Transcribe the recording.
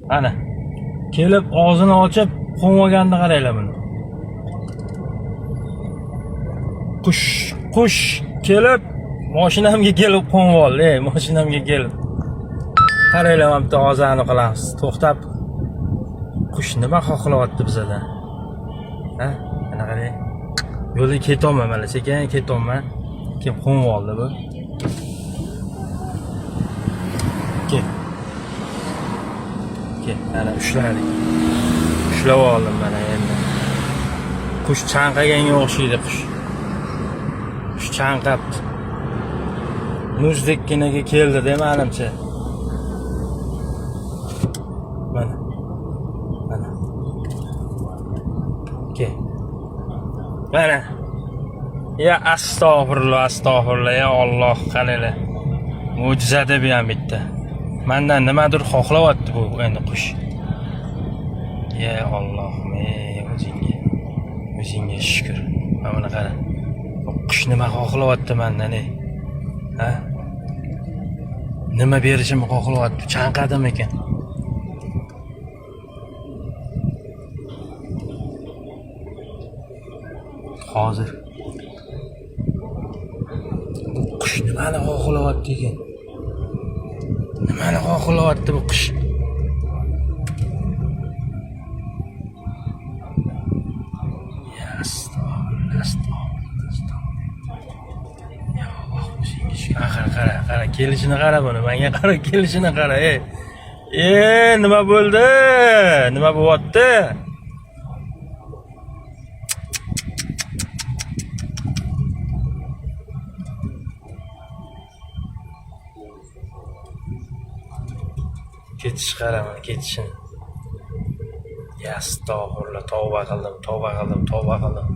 Ana. Kelib og'zini ochib qo'nib qaranglar buni. Qush, qush kelib mashinamga kelib qo'nib oldi, ey, mashinamga kelib. Qaranglar, mana bitta hozir qilamiz. To'xtab. Qush nima xohlayapti bizadan? Ha? Ana qarang. Yo'lda ketyapman mana, sekin ketyapman. Kelib qo'nib oldi bu. Kel. Kel, ana ushladik. Ushlab oldim mana endi. Qush chanqaganga o'xshaydi qush. Qush chanqabdi. Muzdekkinaga keldi-da menimcha. Mana. Mana. Kel. Mana. Ya astag'firullah, astag'firullah, ya Alloh, qaranglar. Mo'jizada bu ham bitta. Mendan nimadir xohlayapti bu endi qush. Ya Allohim, ey o'zingga. O'zingga shukr. Mana buni qara. Bu qush nima xohlayapti mendan, ey? Ha? Nima berishimni xohlayapti? Chanqadimikan? Hozir. Bu qush nimani xohlayapti ekan? Nimani xohlayapti bu qush? Ya astag'firullah, astag'firullah, astag'firullah. Ya Alloh, o'zingga shukr. Qara, qara, qara, kelishini qara buni. Menga qara, kelishini qara, ey. E, nima bo'ldi? Nima bo'lyapti? Ketish qara mana ketishini. Ya astag'firullah, tavba qildim, tavba qildim, tavba qildim.